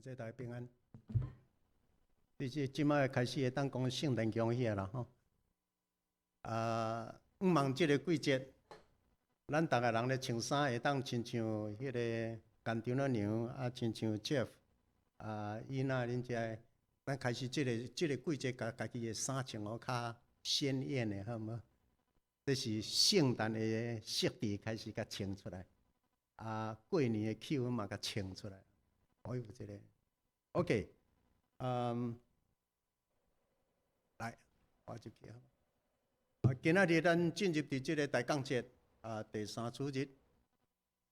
謝大家平安。其實這擺開始會當講聖誕恭喜啦吼。啊，向望這個季節，咱逐个人咧穿衫會當親像彼个干張老娘啊，親像 Jeff 啊，伊娜恁遮，咱開始這個季節，共家己的衫穿予較鮮豔的，好無？這是聖誕的色調開始共穿出來，啊，過年的氣氛嘛共穿出來。我有一個，OK，來，我就去。啊，今仔日咱進入佇這个大降節啊，第三主日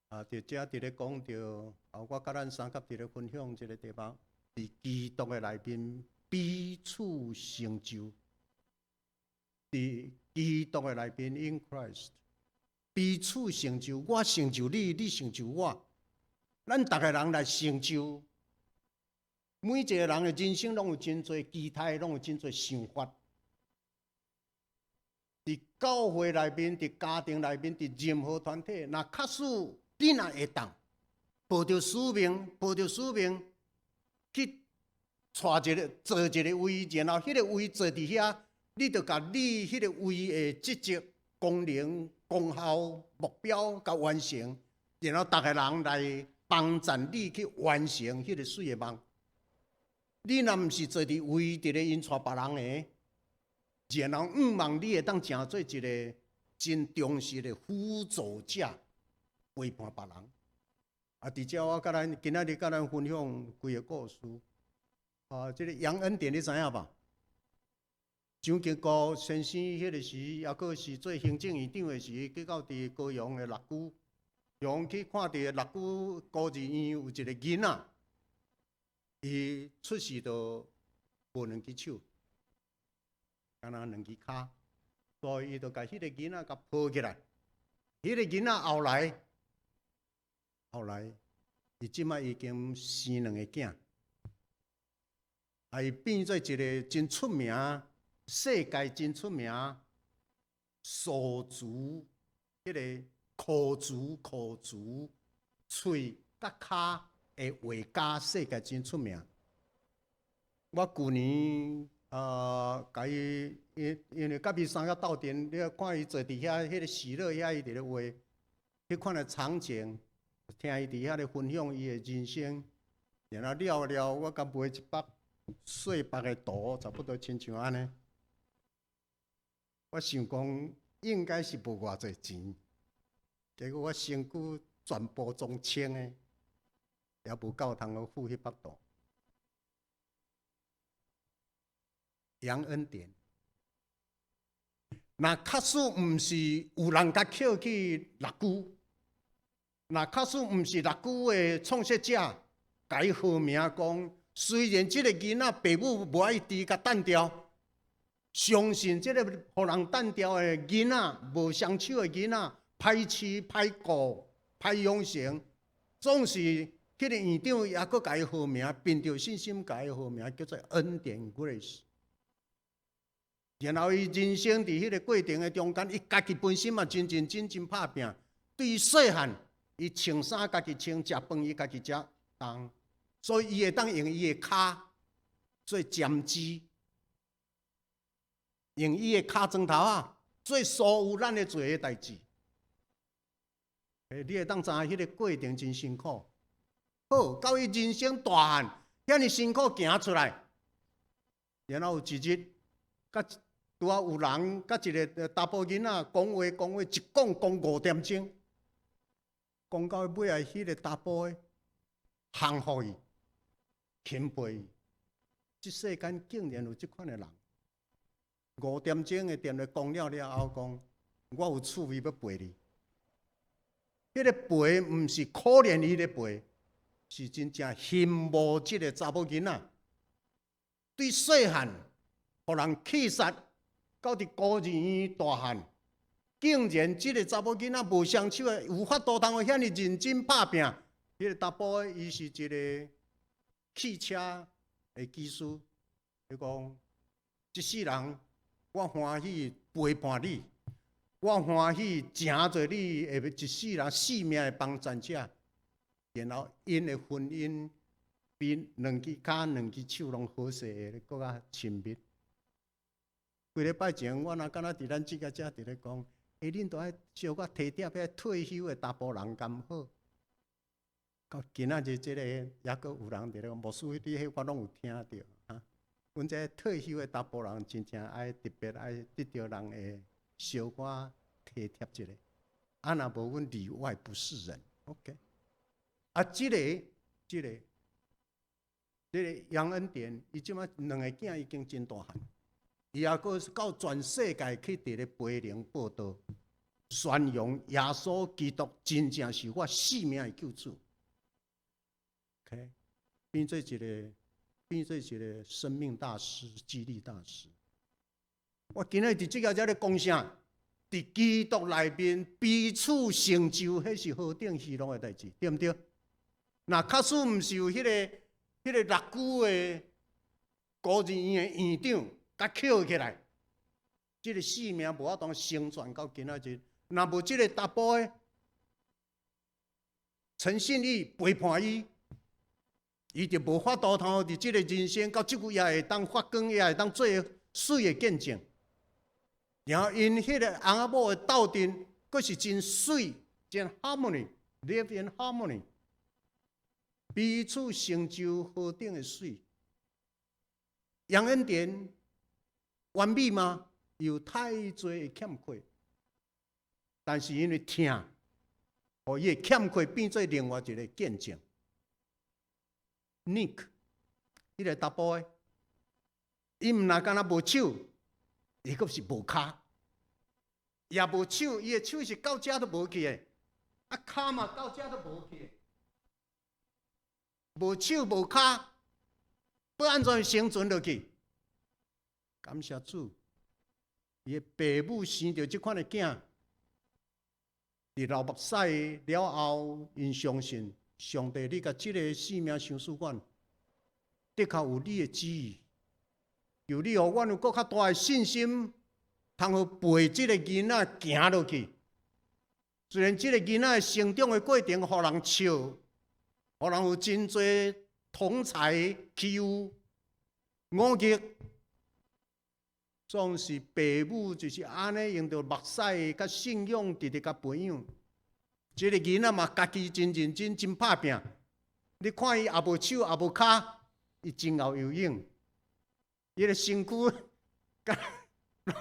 啊，佇遮佇咧講著，啊，我佮咱三甲佇咧分享這个題目，佇基督的內面彼此成就，佇基督的內面 in Christ，彼此成就，我成就你，你成就我，咱逐个人來成就，每一个人的人生攏有真濟期待，攏有真濟想法。佇教會內面，佇家庭內面，佇任何團體，若確實你若會當抱著使命，抱著使命去帶一个做一个位，然後彼个位坐佇遐，你就共你彼个位的職責、功能、功效、目標共完成，然後逐个人來幫贊你去完成彼个媠的夢。你若毋是坐佇位佇咧𪜶帶別人的，然後向望你會當成做一个真忠實的輔助者，陪伴別人。啊，佇遮我佮咱今仔日佮咱分享幾个故事。啊，這个楊恩典你知影吧？蔣經國先生彼个時，猶閣是做行政院長的時，去到佇高雄的六龜，雄去看著六龜孤兒院有一个囡仔，伊出世就無兩支手，干焦兩支跤，所以伊就共彼个囡仔共抱起來。彼个囡仔後來，伊這擺已經生兩个囝，啊，伊變做一个真出名，世界真出名，掃除彼个箍除喙佮跤的畫家，世界真出名。我舊年啊，共伊因為佮伊三個鬥陣，你看伊坐佇遐，彼个喜樂遐，伊佇咧畫，彼款的場景，聽伊佇遐咧分享伊的人生，然後了了，我共買一幅細幅的圖，差不多親像按呢。我想講應該是無偌濟錢，結果我身軀全部裝清的，也無夠通去付彼幅圖。楊恩典，若確實毋是有人共抾去六龜，若確實毋是六龜的創設者，共伊號名講，雖然這个囡仔爸母無愛伊，共擲掉，相信這个予人擲掉的囡仔，無雙手的囡仔，歹飼、歹顧、歹養成，總是彼个院長猶閣共伊號名，憑著信心共伊號名叫做恩典 Grace。然後伊人生佇彼个過程的中間，伊家己本身嘛真認真真拍拚。對伊細漢，伊穿衫家己穿，食飯伊家己食當，所以伊會當用伊的跤做針織，用伊的跤磚頭仔做所有咱咧做的代誌。欸，你會當知影彼个過程真辛苦。好，到伊人生大漢，遐爾辛苦行出來，然後有一日，佮拄仔有人佮一个查埔囡仔講話講話，一講講5點鐘，講到尾仔，彼个查埔的降服伊，欽佩伊。這世間竟然有這款的人，五點鐘的電話講了了後，講我有趣味欲陪你。彼个陪毋是可憐伊的陪，是真正羨慕這个查某囡仔。對細漢，予人棄殺，到佇孤兒院大漢，竟然這个查某囡仔無雙手的，有法度通遐爾認真拍拚。彼个查埔伊是一个汽車的技師，伊講這世人，我歡喜陪伴你，我歡喜成做你的一世人性命的幫贊者。然後𪜶的婚姻比兩支跤、兩支手攏好勢的，閣較親密。幾禮拜前，我若敢若佇咱這个遮佇咧講，欸，恁都愛小可體貼遐退休的查埔人敢好？到今仔日這個抑閣有人佇咧講，牧師，你彼我攏有聽著哈。阮這退休的查埔人真正愛特別愛得著人的小可體貼一下，啊，若無阮裡外不是人。OK，啊，這個楊恩典，伊這擺兩個囝已經真大漢，伊抑閣到全世界去佇咧培靈報道，宣揚耶穌基督真正是我性命的救主。OK，變做一個生命大師、激勵大師。我今日佇這个遮咧講啥？佇基督內面彼此成就，彼是何等喜樂的代誌，對毋對？若假使毋是有彼個六久的孤兒院的院長共抾起來，這個性命無法度成全到今仔日。若無這個查埔的陳信義陪伴伊，伊就無法度通佇這個人生到這久也會當發光，也會當做媠的見證。然後𪜶彼個翁仔某的鬥陣，閣是真媠，真 harmony，live in harmony，彼此成就何等的媠。楊恩典完美嗎？有太濟的欠缺，但是因為疼，予伊的欠缺變做另外一個見證。Nick，彼個查埔的，伊毋若敢若無手，伊閣是無跤，也無手，伊的手是到遮都無去的，啊跤嘛到遮都無去的，無手無跤，欲按怎生存落去？感謝主，伊的爸母生著這款的囝，佇流目屎了後，𪜶相信上帝，你共這个性命賞賜阮，的確有你的旨意。求你予阮有閣較大的信心，通好陪這个囡仔行落去。雖然這个囡仔成長的過程，予人笑，予人有真濟同儕欺負、忤逆，總是爸母就是按呢用著目屎佮信仰，直直共培養。這个囡仔嘛，家己真認真，真拍拚。你看伊也無手也無跤，伊真𠢕游泳。伊个身軀，敢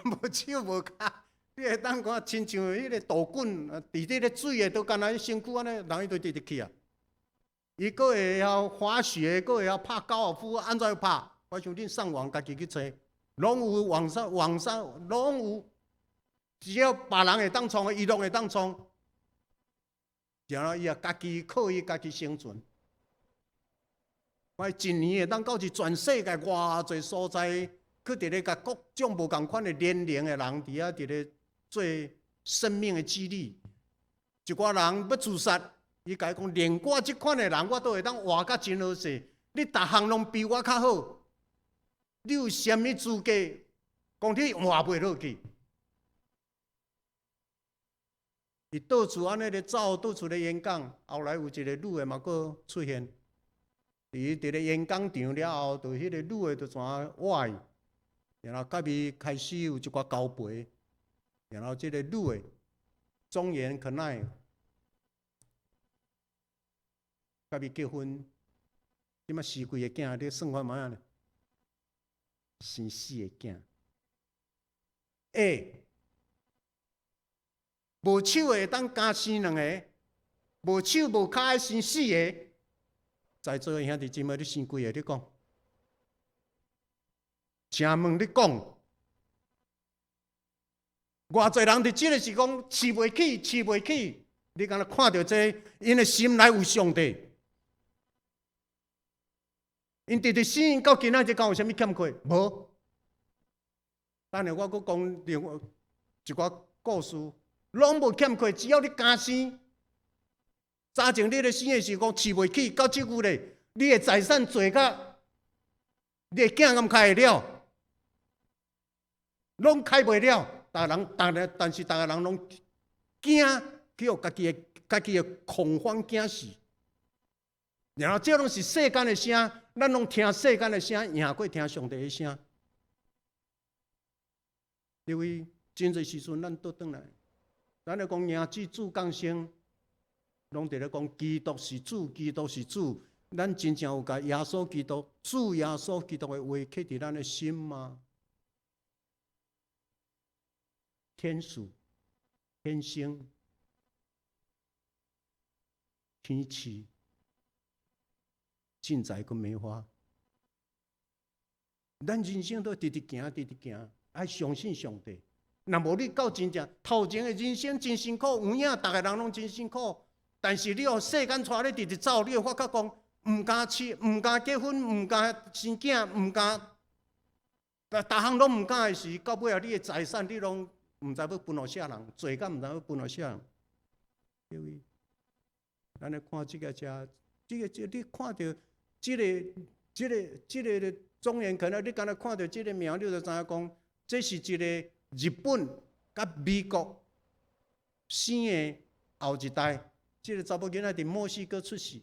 無手無跤，你會當看親像彼个導棍，佇佇咧水的，都敢若身軀按呢，人伊就直直去啊。伊閣會曉滑雪，閣會曉拍高爾夫，按怎拍？我想恁上網家己去揣，攏有網上網上攏有，只要別人會當創的，伊攏會當創。然後伊也家己靠伊家己生存。我一年會當到佇全世界偌濟所在，去佇咧共各種無仝款的年齡的人，佇遐佇咧做生命的激勵。一寡人欲自殺，伊共伊講，連我這款的人，我都會當活甲真好勢。你逐項攏比我較好，你有啥物資格講你活袂落去？伊到處按呢咧走，到處咧演講。後來有一個女的嘛，閣出現。佇咧演講場了後，就彼個女的就怎活伊，然後佮伊開始有一寡交陪，然後這個女的莊嚴可奈佮伊結婚，這擺生幾个囝？你算看覓仔呢？生四个囝。欸，無手的會當加生兩个，無手無跤的生四个。在座的兄弟姊妹，你生幾个？你講，請問你講，偌濟人佇這个時講飼袂起，飼袂起。你敢若看著這个，𪜶的心內有上帝，𪜶直直生到今仔日，敢有啥物欠缺？無。等下我閣講另外一寡故事，攏無欠缺，只要你敢生。早前你咧生的時講飼袂起，到這久咧，你的財產濟甲，你的囝敢開會了？攏開袂了。逐人，逐个，但是逐个人攏驚，去予家己的恐慌驚死。然後這攏是世間的聲，咱攏聽世間的聲，贏過聽上帝的聲。因為真濟時陣，咱倒轉來，咱咧講迎主主降生，攏佇咧講基督是主，基督是主。咱真正有共耶穌基督、主耶穌基督的話刻佇咱的心嗎？天使、天星、天使、進財佮梅花，咱人生都直直行，直直行，愛相信上帝。若無你到真正頭前的人生真辛苦，有影逐个人攏真辛苦。但是你予世間帶你直直走，你會發覺講，毋敢娶，毋敢結婚，毋敢生囝，毋敢，逐項攏毋敢的時，到尾仔你的財產你攏毋知欲分予啥人，做甲毋知欲分予啥人。因為咱來看這个遮，這个這你看著這个、這个、這个的莊嚴，可能你敢若看著這个名，你就知影講，這是一個日本佮美國生的後一代。這个查某囡仔佇墨西哥出世，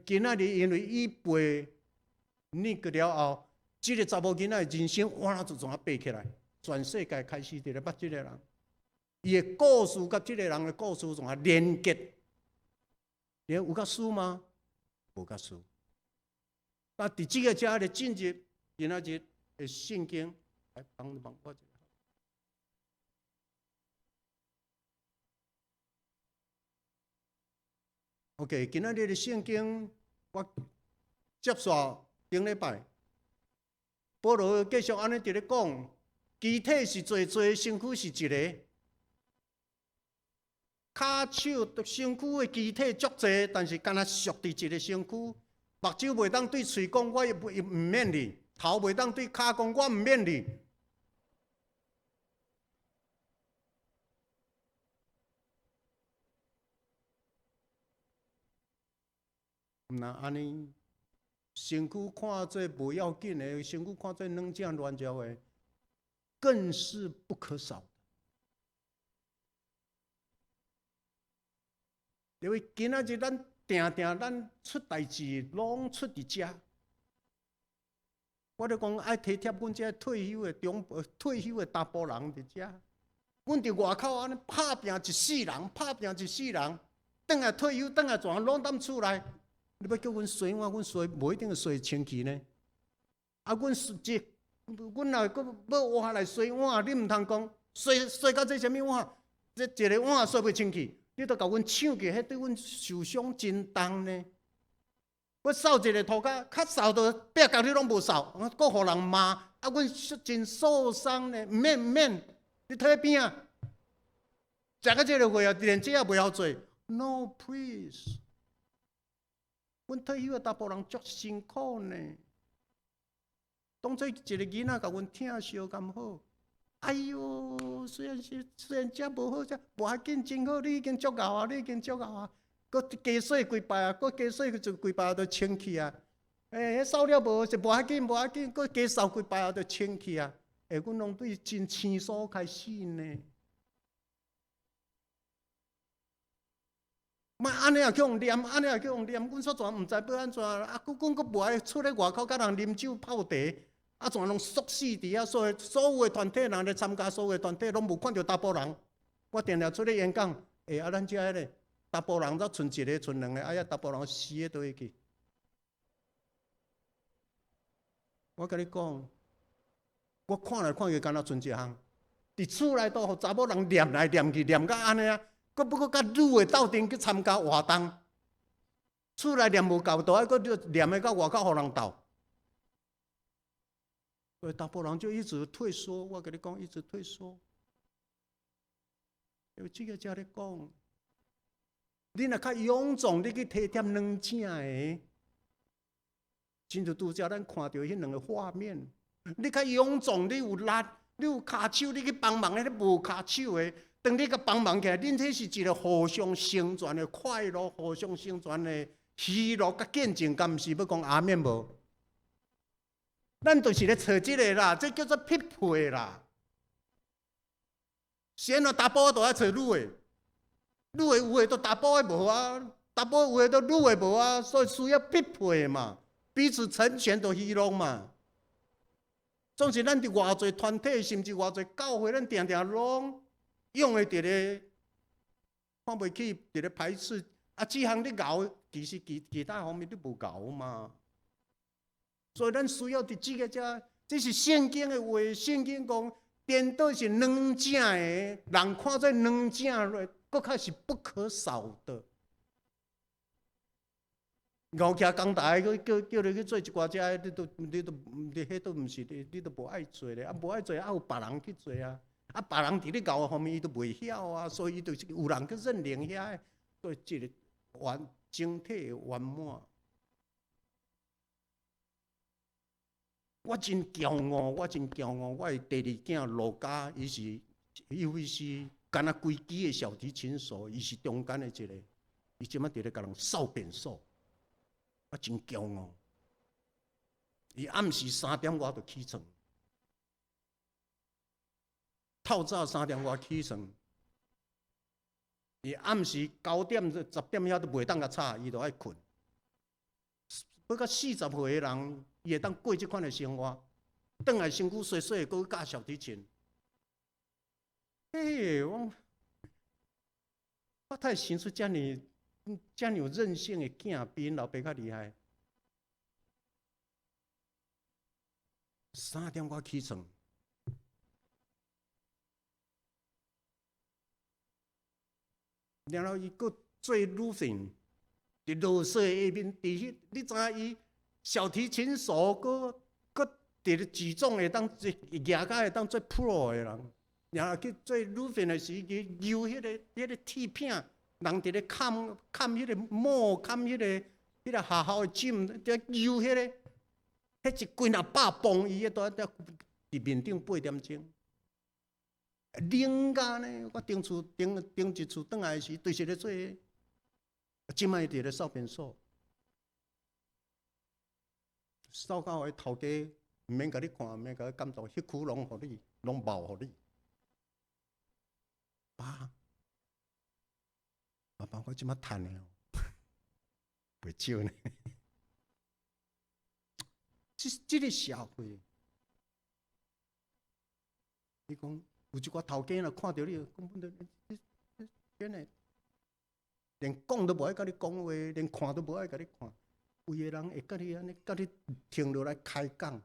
今仔日因為伊陪那個了後，這个查某囡仔的人生哇就怎啊爬起來，全世界開始佇咧捌這个人，伊的故事佮這个人的故事怎啊連結？你有較輸嗎？無較輸。啊，佇這个遮咧進入今仔日的聖經，來幫忙我一下。OK，今仔日的聖經我接續頂禮拜，保羅繼續按呢佇咧講，肢體是濟濟，身軀是一个，跤手、身軀的肢體足濟，但是干焦屬佇一个身軀。目睭袂當對喙講，我毋免你；頭袂當對跤講，我毋免你。毋若按呢，身軀看做無要緊的，身軀看做軟正軟弱的，更是不可少。因為今仔日咱定定咱出代誌，攏出佇遮。我咧講愛體貼阮這退休的長退休的查埔人佇遮。阮佇外口按呢拍拚一世人，拍拚一世人，轉來退休，轉來怎攏踮厝內。你欲叫阮洗碗，阮洗無一定會洗清氣呢。啊，阮這，阮若閣欲活來洗碗，你毋通講洗洗到這啥物碗？這一个碗洗袂清氣，你都共阮搶去，彼對阮受傷真重呢。欲掃一个塗跤，較掃著壁角你攏無掃，閣予人罵，啊，阮真受傷呢。毋免毋免，你退邊仔。食到這个歲啊，連這也袂曉做。No please。阮退休的查埔人足辛苦呢。當初一个囡仔共阮疼惜敢好，哎喲，雖然是雖然食無好食，無要緊，真好，你已經足𠢕啊，你已經足𠢕啊。閣加洗幾擺啊，閣加洗就幾擺就清氣啊。欸，彼掃了無是無要緊，無要緊，閣加掃幾擺就清氣啊。欸，阮攏對真生疏開始呢。莫按呢也去予念，按呢也去予念，阮煞全毋知欲按怎啊！閣阮閣無愛出咧外口佮人啉酒泡茶，啊，全攏鎖死佇遐，所以所有的團體人咧參加，所有的團體攏無看著查埔人。我定定出咧演講，欸，啊，咱遮彼个查埔人才賰一个、賰兩个，啊，遐查埔人死佇佗去？我共你講，我看來看去，敢若賰一項，佇厝內都予查某人念來念去，念甲按呢啊！閣欲閣佮女的鬥陣去參加活動，厝內念無夠，都愛閣念的到外口予人鬥。所以查埔人就一直退縮，我共你講，一直退縮。因為這个遮咧講，你若較勇壯，你去體貼軟正的，親像拄才咱看著彼兩个畫面，你較勇壯，你有力，你有跤手，你去幫忙彼个無跤手的。當你共幫忙起來，恁這是一个互相成全的快樂，互相成全的喜樂佮見證，敢毋是欲講阿們無？咱就是咧揣這个啦，這叫做匹配啦。是按怎查埔都愛揣女的，女的有的都查埔的無啊，查某有的都女的無啊，所以需要匹配嘛，彼此成全就彼攏嘛。總是咱佇偌濟團體，甚至偌濟教會，咱定定攏用的佇咧看袂起，佇咧排斥。啊，這項你𠢕，其實其他方面你無𠢕嘛。所以咱需要佇這个遮，這是聖經的話，聖經講顛倒是兩者的，人看做兩者的，閣較是不可少的。𠢕徛講台，閣叫你去做一寡這，你都彼都毋是你，你都無愛做咧。啊，無愛做，啊有別人去做啊。啊，別人佇咧𠢕的方面，伊都袂曉啊，所以伊就是有人去認領遐，所以這個完整體圓滿。我真驕傲，我真驕傲，我的第二囝羅家，伊是伊位是敢若規支的小提琴手，伊是中間的一個，伊這擺佇咧共人掃便所，我真驕傲。伊暗時3點外就起床，透早3點外起床，伊暗時9點10點遐都袂當共吵，伊就愛睏。不過40歲的人，伊會當過這款的生活，轉來身軀洗洗，閣去教小提琴。嘿，我太生出遮爾遮爾有韌性的囝，比𪜶老爸較厲害。3點外起床，然後伊閣做 roofing，佇落雪下面，佇彼，你知影伊小提琴手，閣閣佇咧舉重會當做舉甲會當做 pro 的人，然後去做 roofing 的時，去揪彼個鐵片，人佇咧砍砍彼個木，砍彼個學校的枕，佇揪彼個，彼一幾若百磅，伊都佇面頂8點鐘。冷甲呢！我頂厝頂頂一次轉來時，就是咧做，這擺佇咧掃便所，掃到伊頭家毋免共你看，毋免共你監督，彼區攏予你，攏包予你。爸，爸爸，我這擺趁的哦，袂少呢。這個社會，你講有一寡頭家若看著你，根本就你真的連講都無愛共你講話，連看都無愛共你看。有的人會共你按呢，共你停落來開講。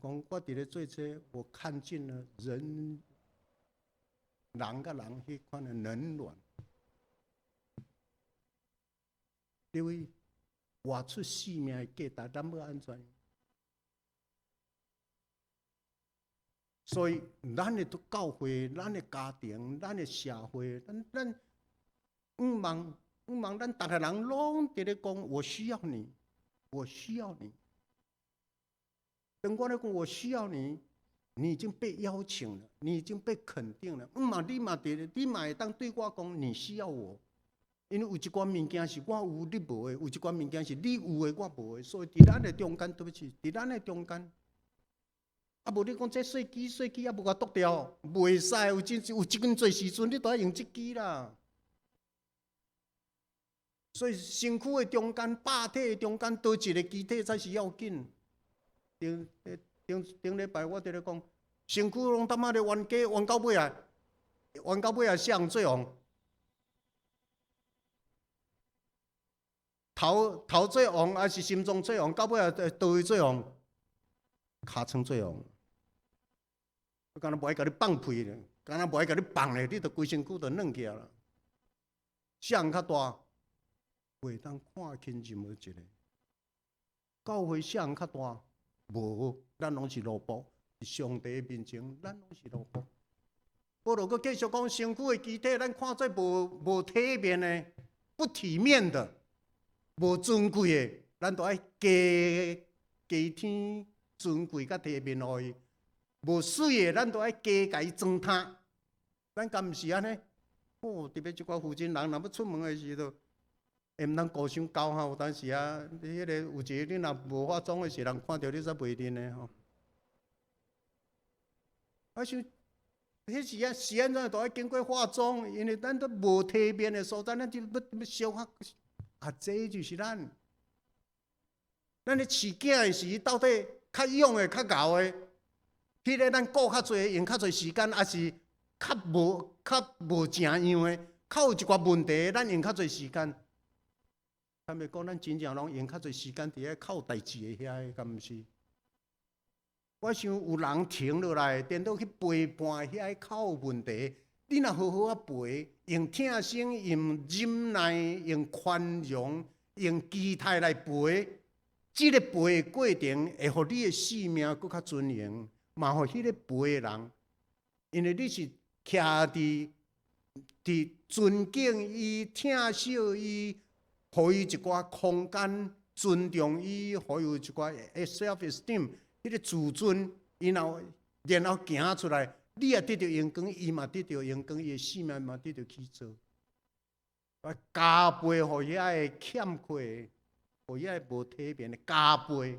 講我佇咧做這，我看盡了人人佮人彼款的冷暖。因為活出生命的價值，咱欲按怎？所以，咱的教會、咱的家庭、咱的社會，咱向望向望，咱逐个人攏佇咧講，我需要你，我需要你。當我咧講我需要你，你已經被邀請了，你已經被肯定了。向望你嘛佇咧，你嘛會當對我講，你需要我。因為有一寡物件是我有你無的，有一寡物件是你有的我無的，所以佇咱的中間，對不起，佇咱的中間。啊，無你講這細支細支猶無共剁掉，袂使。有真有這根濟時陣，你都愛用這支啦。所以身軀的中間、百體的中間，佗一个肢體才是要緊。頂頂頂禮拜我佇咧講，身軀攏他媽咧冤家，冤到尾啊，冤到尾啊，啥人最旺？頭頭最旺，還是心臟最旺？到尾啊，佗位最旺？尻川最旺。我敢若無愛共你放屁咧，敢若無愛共你放咧，你就規身軀就軟起來啦。啥人較大？袂當看輕任何一個。教會啥人較大？無，咱攏是奴僕。佇上帝面前，咱攏是奴僕。保羅閣繼續講，身軀的肢體，咱看做無體面的、不體面的、無尊貴的，咱都愛加加添尊貴佮體面予伊。無媠的，咱都愛加共伊裝忒。咱敢毋是按呢？哦，特別這寡負責人，若欲出門的時陣，會毋通顧傷厚哈？有當時啊，你彼個有一個你若無化妝的時，人看著你煞袂認的吼。我想，彼時啊是按怎都愛經過化妝，因為咱都無體面的所在，咱就欲欲小可啊，這就是咱。咱咧飼囝的時，到底較勇的、較𠢕的，彼个咱顧較濟，用較濟時間，抑是較無較無成樣的，較有一寡問題，咱用較濟時間。坦白講，咱真正攏用較濟時間佇咧較有代誌的遐個，敢毋是？我想有人停落來，顛倒去陪伴遐個較有問題。你若好好仔陪，用疼惜、用忍耐、用寬容、用期待來陪，這个陪的過程會予你的性命閣較尊嚴，嘛予彼个陪的人，因為你是徛佇佇尊敬伊、疼惜伊，予伊一寡空間，尊重伊，予伊有一寡 self esteem，彼个自尊，伊若然後行出來，你也得著榮光，伊嘛得著榮光，伊的性命嘛得著起造。加倍予遐个欠缺，予遐个無體面的加倍。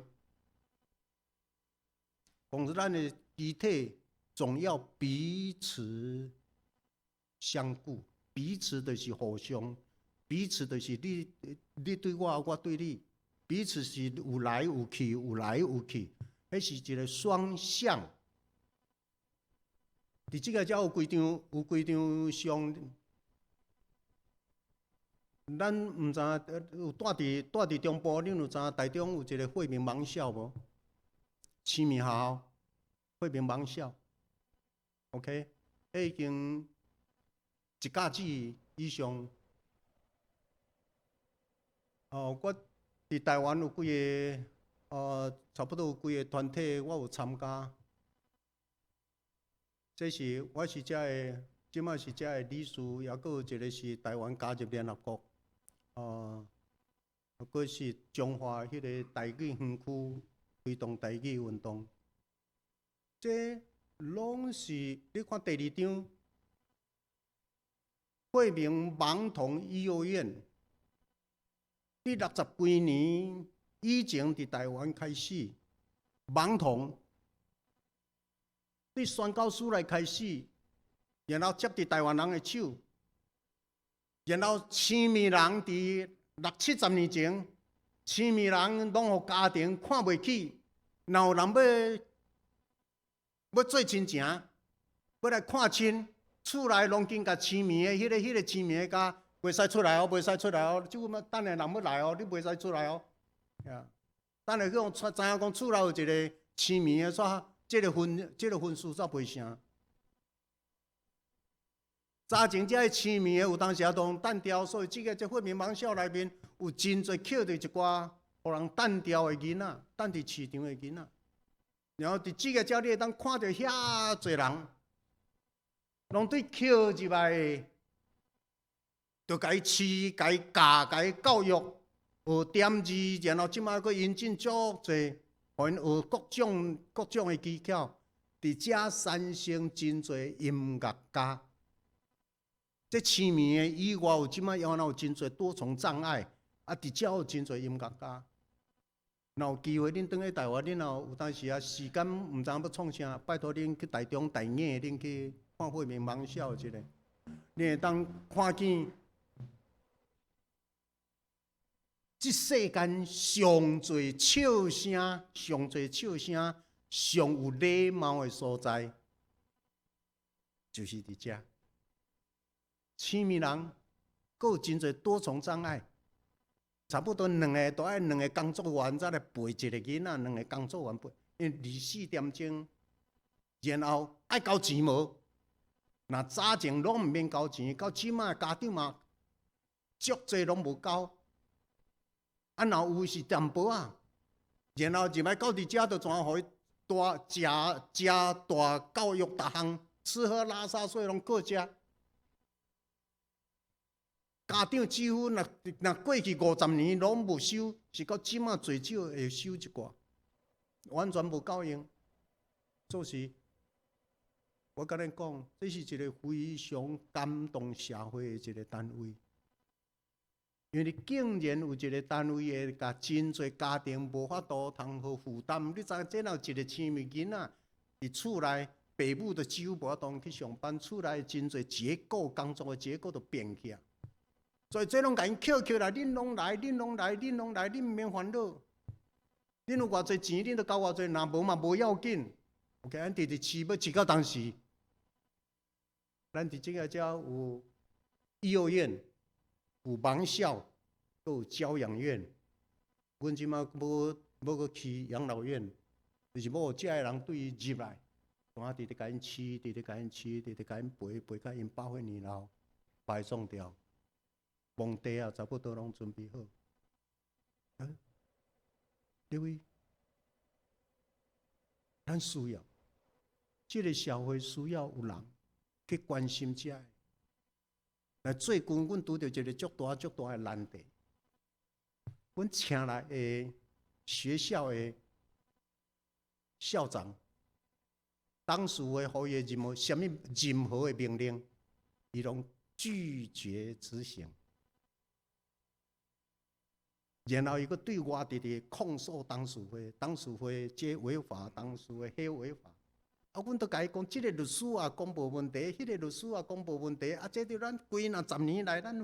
講咱的肢體總要彼此相顧，彼此就是互相，彼此就是你你對我，我對你，彼此是有來有去，有來有去，彼是一個雙向。佇這个遮有幾張，有幾張相，咱毋知有蹛佇蹛佇中部，恁有知影台中有一个惠民盲校無？痴明學校，惠民盲校，OK，彼已經一甲子以上。哦，我佇台灣有幾个，差不多有幾个團體，我有參加。這是我是遮的，這擺是遮的理事，抑閣有一个是台灣加入聯合國，閣是彰化彼个台語園區推動台語運動。這攏是你看第二張，惠民盲童育幼院，佇六十幾年以前佇台灣開始，盲童。佇宣教師來開始，然後接佇台灣人的手，然後痴明人佇六七十年前，痴明人攏予家庭看袂起，若有人欲欲做親情，欲來看親，厝內攏緊共痴明的彼个彼个痴明的共，袂使出來哦，袂使出來哦，這久嘛等下人欲來哦，你袂使出來哦。等下去予知影講厝內有一个痴明的，煞這个婚這个婚事煞袂成。早前這个痴明的有當時也都擲掉，所以這个這惠民盲校內面有真濟捡著一寡予人擲掉的囡仔，擲佇市場的囡仔。然後佇這个遮你會當看著遐濟人，攏對抾入來，就共伊飼、共伊教、共伊教育，學點字，然後這擺閣引進足濟，予𪜶學各種各種的技巧，佇遮產生真濟音樂家。這痴明的以外，有這擺猶有真濟多重障礙，啊，佇遮有真濟音樂家。若有機會，恁轉去台灣，恁若有當時啊時間毋知影欲創啥，拜託恁去台中大雅，恁去看惠民盲校一下，你會當看見這世間上濟笑聲、上濟笑聲、上有禮貌的所在，就是佇遮。痴明人，閣有真濟多重障礙，差不多兩个都愛兩个工作員才來陪一个囡仔，兩个工作員陪，因為24點鐘，然後愛交錢無？若早前攏毋免交錢，到這擺家長嘛足濟攏無交。啊，若有是淡薄仔，然後入來到佇遮就怎予伊大食食大教育，逐項吃喝拉撒睡攏閣食。家長幾乎若若過去50年攏無收，是到這擺最少會收一寡，完全無夠用。做事，我共恁講，這是一个非常感動社會的一个單位，因為你竟然有一个單位會共真濟家庭無法度通好負擔。你知影這若有一个痴明囡仔佇厝內，爸母都幾乎無法度去上班，厝內真濟結構工作的結構都變去啊。所以這攏共𪜶扣起來，恁攏來，恁攏來，恁攏來，恁毋免煩惱。恁有偌濟錢，恁就交偌濟，若無嘛無要緊。OK，咱直直飼欲飼到當時，咱佇這个遮有幼兒園、有盲校、閣有教養院。阮這馬欲閣起養老院，就是欲予遮的人對伊入來，我直直共𪜶飼，直直共𪜶飼，直直共𪜶陪，陪到𪜶百歲年老，埋葬掉，墓地啊，差不多攏準備好。各位，咱需要，這个社會需要有人去關心這个。來，最近阮拄著一个足大足大的難題，阮請來的學校的校長，董事會予伊任何啥物任何的命令，伊攏拒絕執行。然後伊閣對外直直控訴董事會，董事會這違法，董事會彼違法。啊，阮都共伊講，這个律師也講無問題，彼個律師也講無問題。啊，這著咱幾若十年來，咱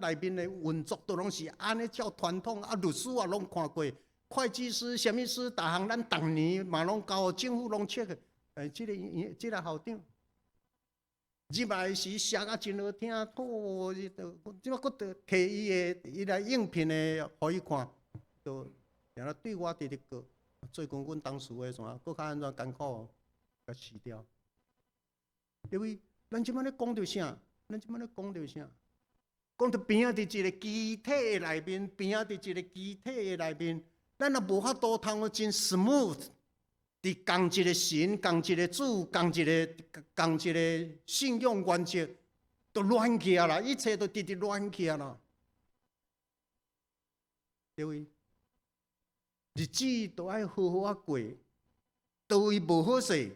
內面的運作都攏是按呢照傳統。啊，律師也攏看過，會計師、啥物師，逐項咱逐年嘛攏交政府攏 check。哎，這個校長入來時寫甲真好聽，哦，這馬閣提伊的伊來應聘的，予伊看，就然後對我直直告。最近阮董事會怎啊，閣較按怎艱苦，共辭掉。因為咱這馬咧講著啥？咱這馬咧講著啥？講著邊仔佇一個機體的內面，邊仔佇一個機體的內面，咱若無法度通真 smooth，佇仝一個神、仝一個主、仝一個信仰原則，都亂去啊啦！一切都直直亂去啊啦！各位，日子都愛好好仔過，佗位無好勢，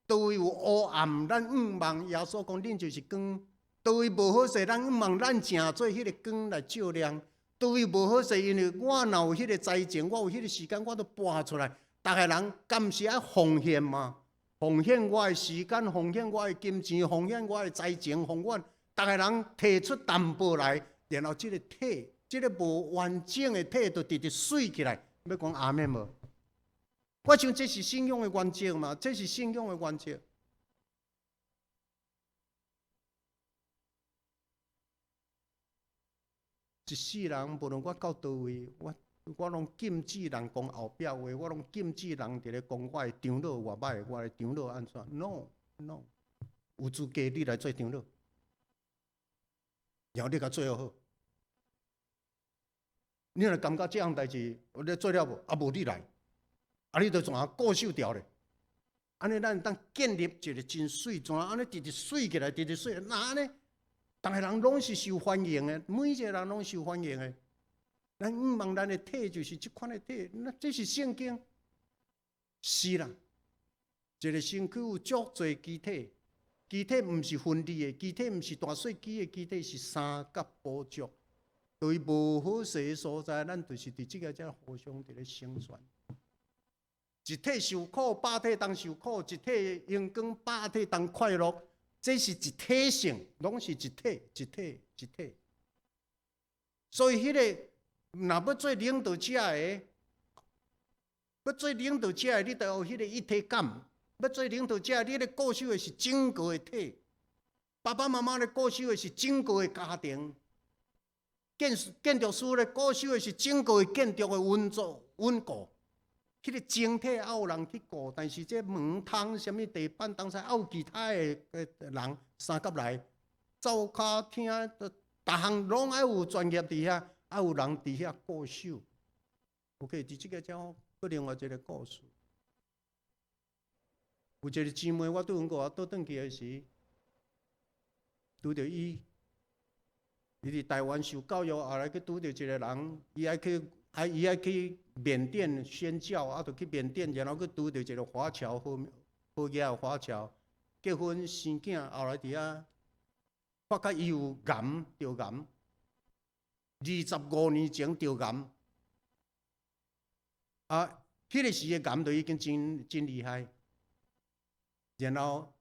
佗位有烏暗，咱向望耶穌講，恁就是光。佗位無好勢，咱向望咱成做彼个光來照亮。佗位無好勢，因為我若有彼个才情，我有彼个時間，我都撥出來。逐个人敢毋是愛奉獻嗎？奉獻我的時間，奉獻我的金錢，奉獻我的才情，奉獻，逐个人提出淡薄來，然後這个體，這个無完整的體，就直直媠起來。欲講阿們無？我想這是信仰的原則嘛，這是信仰的原則。一世人，無論我到佗位，我攏禁止人講後壁話，我攏禁止人佇咧講我的長老偌歹，我的長老按怎？No No，有資格你來做長老，然後你共做好。你若感覺這項代誌你做了無？啊，無你來，啊，你就怎啊固守牢咧？按呢，咱會當建立一個真媠，怎按呢直直媠起來，直直媠，那按呢，逐个人攏是受歡迎的，每一個人攏受歡迎的。咱向望咱的體就是這款的體，那這是聖經。是啦，一個身軀有足濟肢體，肢體毋是分離的，肢體毋是大細枝的，肢體是相佮補足。對無好勢的所在，咱就是佇這个遮互相佇咧成全。一體受苦，百體同受苦；一體榮光，百體同快樂。這是一體性，攏是一體、一體、一體。所以，彼个若欲做領導者的，欲做領導者的，你著有彼个一體感。欲做領導者，你咧固守的是整個的體。爸爸媽媽咧固守的是整個的家庭。建築師咧固守的是整個的建築的運作穩固。彼个整體猶有人去顧，但是這門窗、啥物地板，當時猶有其他的人相佮來，灶跤廳，逐項攏愛有專業佇遐，愛有人佇遐固守。OK，佇這个遮閣另外一个故事。有一个姊妹，我拄阮閣倒轉去的時，拄著伊，伊佇台灣受教育，後來去拄著一个人，伊愛去緬甸宣教，啊，就去緬甸，然後去拄著一个華僑，好好額的華僑，結婚生囝，後來佇遐發覺伊有癌，著癌，25年前著癌，啊，彼个時的癌就已經真真厲害。然後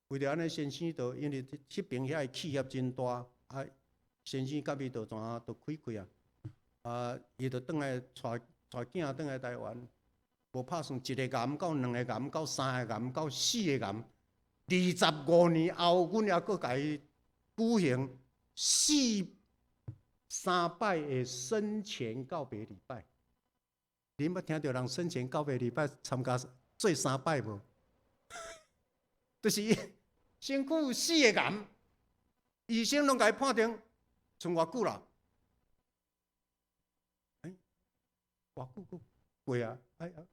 為著按呢，先生就因為彼爿遐的企業真大，啊，先生佮伊就怎啊，就開開啊，啊，伊就轉來帶帶囝轉來台灣，無拍算一個癌到兩個癌到三個癌到四個癌，25年後，阮猶閣共伊舉行四三擺的生前告別禮拜。恁捌聽著人生前告別禮拜參加做三擺無？就是身軀有四個癌，醫生攏共伊判定賰偌久啦？欸，偌久閣過啊？哎啊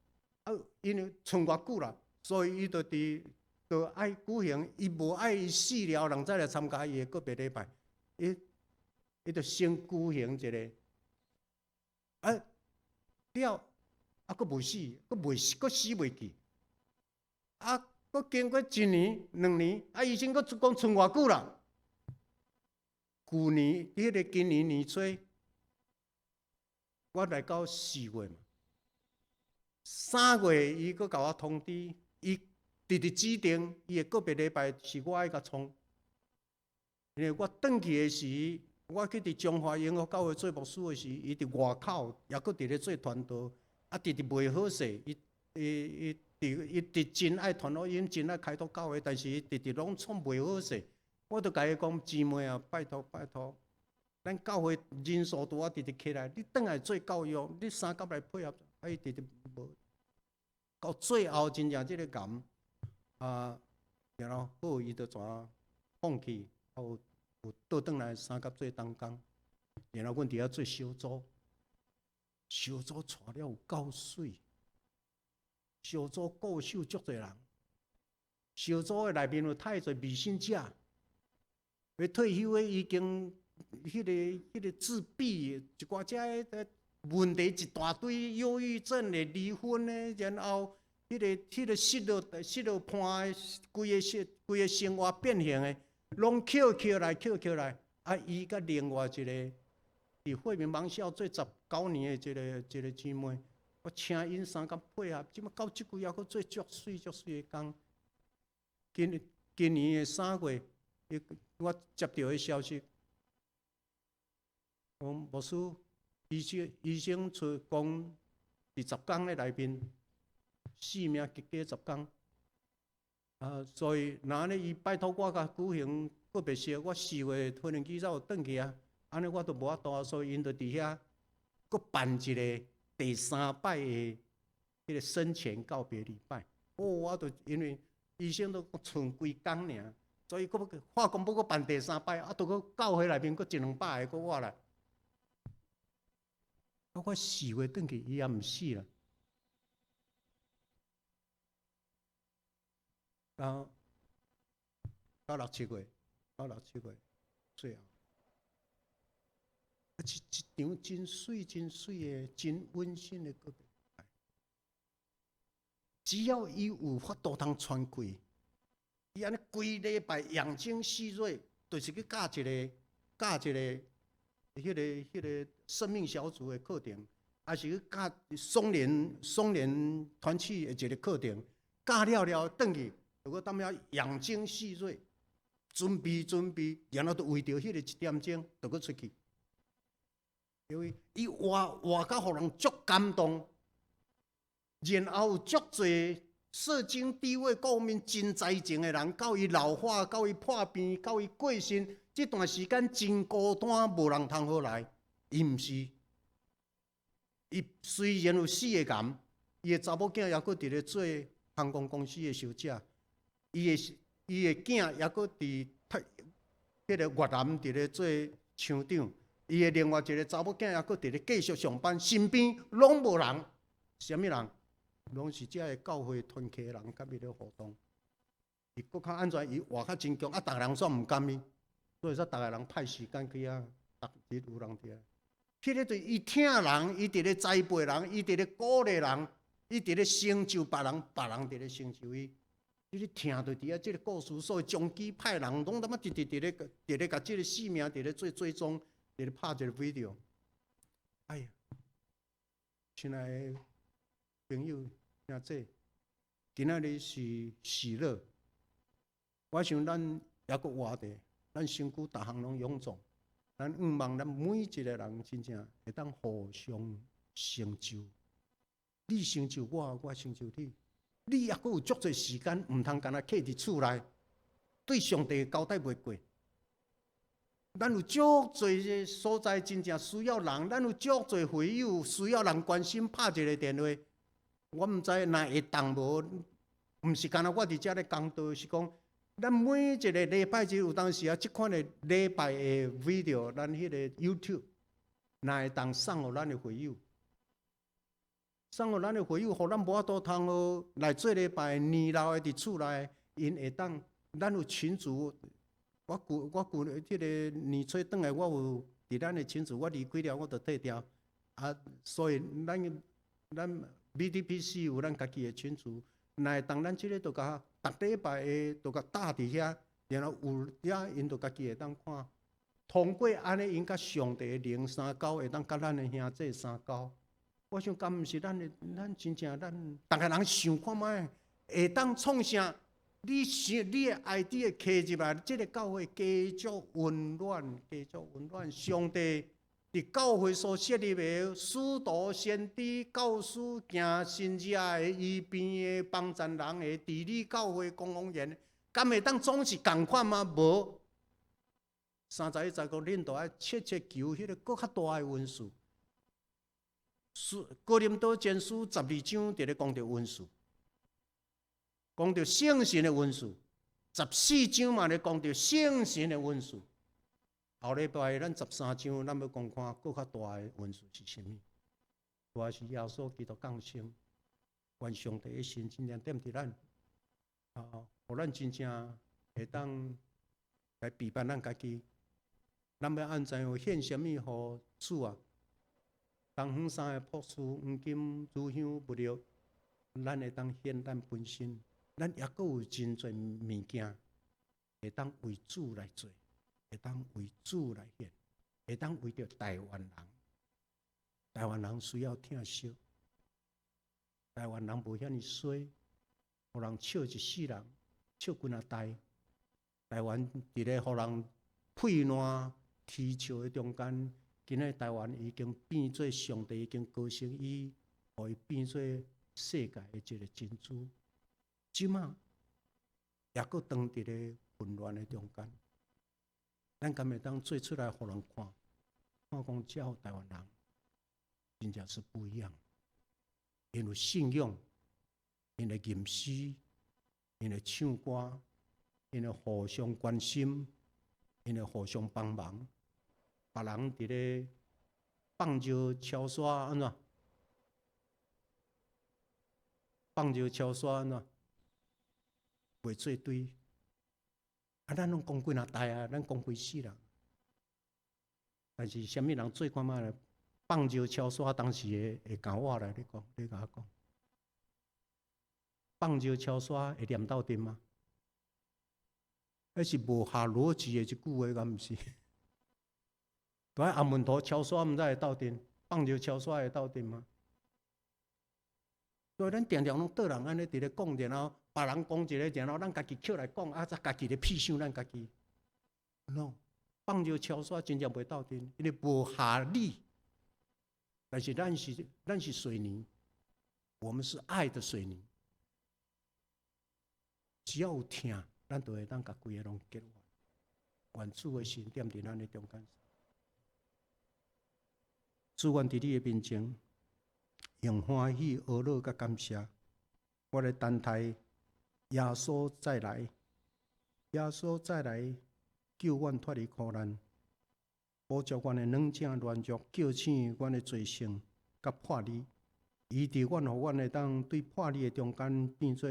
啊！因為賰偌久啦，所以伊就佇就愛舉行，伊無愛伊死了人才來參加伊的告別禮拜，伊伊就先舉行一個，啊了啊，閣無死，閣袂死，閣死袂去，啊，閣經過一年、兩年，啊，醫生閣講賰偌久啦？舊年，彼個今年年初，我來到4月嘛，3月伊閣共我通知，伊直直指定伊的告別禮拜是我愛共創，因為我轉去的時，我去佇中華永福教會做牧師的時，伊佇外口抑閣佇咧做傳道，啊，直直袂好勢，伊伊伊。伊直真愛傳福音，真愛開拓教會，但是伊直直攏創袂好勢。我就共伊講，姊妹啊，拜託拜託，咱教會人數拄仔直直起來，你轉來做教育，你相佮來配合，啊，伊直直無。到最後真正這个癌啊，然後好，伊就怎放棄，啊有有倒轉來相佮做同工，然後阮佇遐做小組，小組帶了有夠媠。小組顧守足濟人，小組的內面有太濟未信者，欲退休的已經彼个彼个自閉，一寡遮的問題一大堆，憂鬱症的、離婚的，然後彼个彼个失落失落伴的，規个生規个生活變形的，攏抾抾來抾抾來，啊，伊佮另外一个佇惠民盲校做19年的一個一個姊妹。我請𪜶相共配合，這馬到這幾仔閣做足媠足媠的工。今今年的3月，我接著的消息，講牧師醫生醫生出講，佇10工的內面，性命結果十工。啊，所以若按呢，伊拜託我共舉行告別式，我4月飛行機才有轉去啊。按呢我都無法度啊，所以𪜶就佇遐閣辦一個第三擺的彼個生前告別禮拜。哦，我就因為醫生都賰幾工爾，所以閣欲化工欲閣辦第三擺，啊，都閣教會內面閣一兩百個閣我來。我4月轉去，伊也毋死啦。到到六七月，到六七月最後，啊，一一場真媠、真媠的、真溫馨的告別。只要伊有法度通喘氣，伊按呢規禮拜養精蓄銳，就是去教一个教一个彼个彼个生命小組的課程，抑是去教雙聯雙聯團契的一個課程，教了了轉去，就閣踮遐養精蓄銳，準備準備，然後就為著彼個一點鐘，就閣出去。因為伊活活甲予人足感動，然後有足濟社經地位各方面真才情的人，到伊老化，到伊破病，到伊過身，這段時間真孤單，無人通好來。伊毋是，伊雖然有四個癌，伊的查某囝猶閣佇咧做航空公司的小姐，伊的伊的囝猶閣佇彼個越南佇咧做廠長，伊的另外一個查某囝猶閣佇咧繼續上班，身邊攏無人，啥物人？攏是遮个教會團契的人佮伊咧互動。伊閣較按怎？伊活較真強，啊，逐个人煞毋甘伊，所以說逐个人派時間去遐，逐日有人佇遐。彼个就是伊疼人，伊佇咧栽培人，伊佇咧鼓勵人，伊佇咧成就別人，別人佇咧成就伊。你咧聽著佇遐這個故事，所以終於派人攏他媽直直佇咧佇咧共這個性命佇咧做追蹤，佇咧拍一個 video。哎呀，親愛的朋友，兄姊，今仔日是喜樂。我想咱猶閣活著，咱身軀逐項攏臃腫。咱向望咱每一個人真正會當互相成就。你成就我，我成就你。你猶閣有足濟時間，毋通干焦徛佇厝內，對上帝交代袂過。咱有足濟所在真正需要人，咱有足濟會友需要人關心，拍一個電話。我毋知若會當無，毋是干焦我佇遮咧講道，是講咱每一個禮拜日有當時啊，這款的禮拜的 video，咱彼個 YouTube，若會當送予咱的會友，送予咱的會友，予咱無法度通好來做禮拜年老的佇厝內，𪜶會當，咱有群組。我舊這个年初轉來，我有佇咱的群組，我離開了，我就退掉。啊，所以咱 BTPC 有咱家己的群組，若會當咱這个就共逐禮拜的就共搭佇遐，然後有遐𪜶就家己會當看。通過按呢，𪜶佮上帝的靈相交，會當佮咱的兄弟相交。我想，敢毋是咱的，咱真正咱逐个人想看覓，會當創啥？你想你的 idea 提入來，這个教會加足溫暖，加足溫暖。上帝佇教會所設立的使徒、先知、教師、行神蹟的、醫病的、幫贊人的、治理教會公務員，敢會當總是仝款嗎？無。31節講，恁都愛切切求彼个閣較大的恩賜。哥林多前書12章佇咧講著恩賜。講著聖神的恩賜，14章嘛咧講著聖神的恩賜。後禮拜咱13章，咱欲講看閣較大的恩賜是啥物？主要是耶穌基督降生，願上帝的神真正踮佇咱，啊，予咱真正會當來備辦咱家己。咱欲按怎樣獻啥物予主啊？東方三个樸素黃金、乳香、沒藥，咱會當獻咱本身。咱猶閣有真濟物件會當為主來做，會當為主來獻，會當為著台灣人。台灣人需要疼惜，台灣人無遐爾衰，予人笑一世人，笑幾若代。台灣佇咧予人屁爛啼笑的中間，今仔台灣已經變做上帝已經高升伊，予伊變做世界的一个珍珠。這馬猶閣當佇咧混亂的中間，咱敢會當做出來予人看，看講這台灣人真正是不一樣，𪜶有信仰，𪜶會吟詩，𪜶會唱歌，𪜶會互相關心，𪜶會互相幫忙。別人佇咧放石敲沙按怎？放石敲沙按怎？袂做堆。啊，咱攏講幾若代啊，咱講規世人。但是啥物人做看覓咧？放石敲沙當時會會共我來，你講，你共我講。放石敲沙會黏鬥陣嗎？彼是無合邏輯的一句話，敢毋是？蹛喺阿門圖敲沙，毋知會鬥陣，放石敲沙會鬥陣嗎？所以咱定定攏倒人按呢佇咧講，然後別人講一个，然後咱家己抾來講，啊，才家己咧痞想咱家己。No，放石敲沙真正袂鬥陣，因為無合理。但是咱是水泥，我們是愛的水泥。只要有疼，咱就會當共規个攏結完。願主的神踮佇咱的中間。主，阮佇你的面前，用歡喜、呵樂佮感謝，我咧等待耶穌再來，耶穌再來救阮脫離苦難，補足阮的軟正軟弱，叫醒阮的罪性佮破裂，醫治阮，予阮會當對破裂的中間變做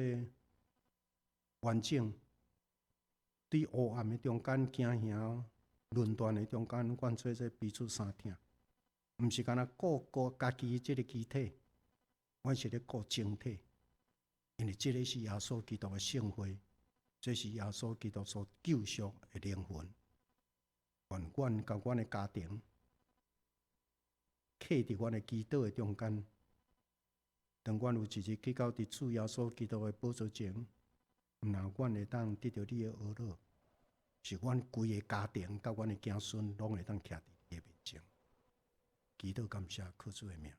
完整，對黑暗的中間行行，論斷的中間，阮做做彼此相疼。毋是干焦顧顧家己這个肢體，阮是咧顧整體，因為這个是耶穌基督的聖會，這是耶穌基督所救贖的靈魂。願阮佮阮的家庭，刻佇阮的祈禱的中間，當阮有一日去到佇主耶穌基督的寶座前，毋但阮會當得著你的呵咾，是阮規个家庭佮阮的子孫攏會當徛佇你的面前。祈禱感謝，靠主的名。